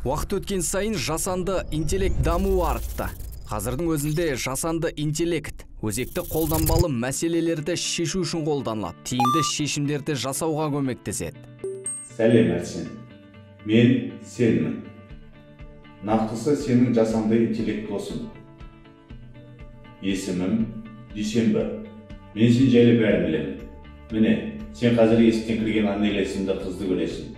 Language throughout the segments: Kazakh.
Уақыт өткен сайын жасанды интеллект дамуы артты. Қазірдің өзінде жасанды интеллект өзекті қолданбалы мәселелерді шешу үшін қолданылады, тиімді шешімдерді жасауға көмектеседі. Сәлем, Әрсен. Мен сенмін. Нақтысы, сенің жасанды интеллект досың. Есімім Дүйсенбі. Мен сен жайлы бәрін білемін. Міне, сен қазір есіктен кірген Анеля есімді қызды көресің.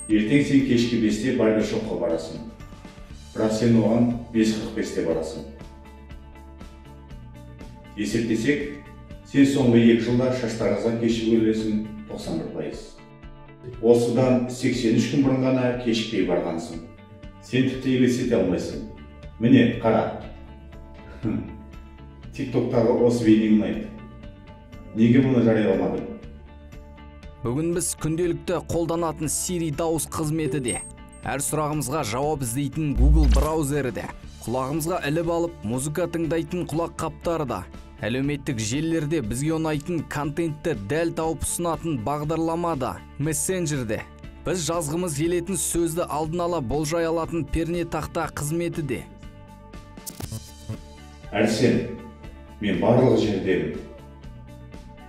Ертең сен кешкі 5-те барбершопқа барасың. Бірақ сен оған 5:45-те барасың. Есептесек, сен соңғы 2 жылда шаштаразға кешігу үлесің 91%. Осыдан 83 күн бұрын ғана кешікпей барғансың. Сен тіпті елестете алмайсың. Міне, қара. TikTok-тағы осы бейнең ұнайды. Неге мұны жарияламадың? Бүгін біз күнделікті қолданатын Siri дауыс қызметі де, әр сұрағымызға жауап іздейтін Google браузері де, құлағымызға іліп алып музыка тыңдайтын құлақ қаптары да, әлеуметтік желілерде бізге ұнайтын контентті дәл тауып ұсынатын бағдарлама да, мессенджерде біз жазғымыз келетін сөзді алдын ала болжай алатын пернетақта қызметі де. Әрсен, мен барлық жердемін.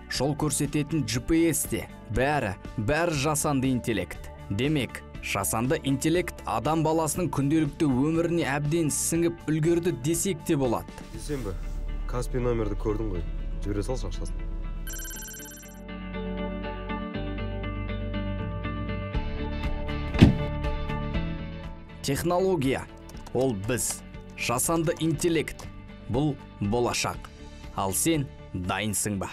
Жол көрсететін GPS те, бәрі жасанды интеллект. Демек, жасанды интеллект адам баласының күнделікті өміріне әбден сіңіп үлгерді десек те болады. Дүйсенбі, Каспи номерді көрдің ғой, жібере салшы ақшасын. Технология ол біз. Жасанды интеллект бұл болашақ. Ал сен дайынсың ба?